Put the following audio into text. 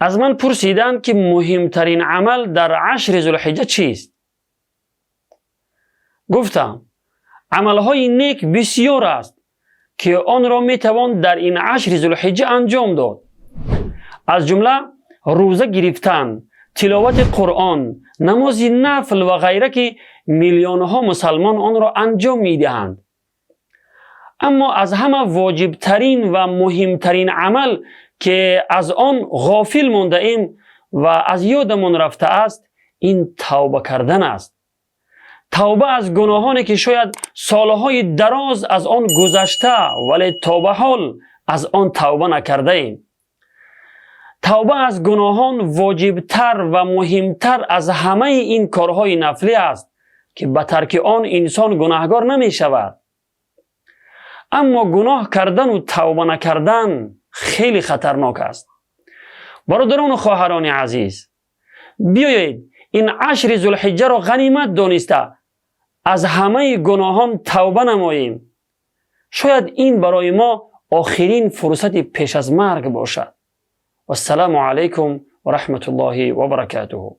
Аз ман пурсиданд, ки муҳимтарин амал дар ашри Зулҳиҷҷа чист? Гуфтам, амалҳои нек бисёр аст, ки онро метавон дар ин ашри Зулҳиҷҷа анҷом дод, аз ҷумла рӯза гирифтан, тиловати Қуръон, намози нафл ва ғайра, ки миллионҳо мусалмон онро анҷом медиҳанд. Аммо аз ҳама воҷибтарин ва муҳимтарин амал, ки аз он ғофил мондаем ва аз ёдамон рафтааст, ин тавба кардан аст. Тавба аз гуноҳоне, ки шояд солҳои дароз аз он гузашта, вале то ба ҳол аз он тавба накардаем. Тавба аз гуноҳон воҷибтар ва муҳимтар аз ҳамаи ин корҳои нафлӣ аст, ки ба тарки он инсон гунаҳгор намешавад. Аммо гуноҳ кардану тавба накардан хеле хатарнок аст. Бародарону хоҳарони азиз, биёед, ин ашри Зулҳиҷҷаро ғанимат дониста, аз ҳамаи гуноҳон тавба намоем. Шояд ин барои мо охирин фурсати пеш аз марг бошад. Вассалому алайкум ва раҳматуллоҳи ва баракатуҳу.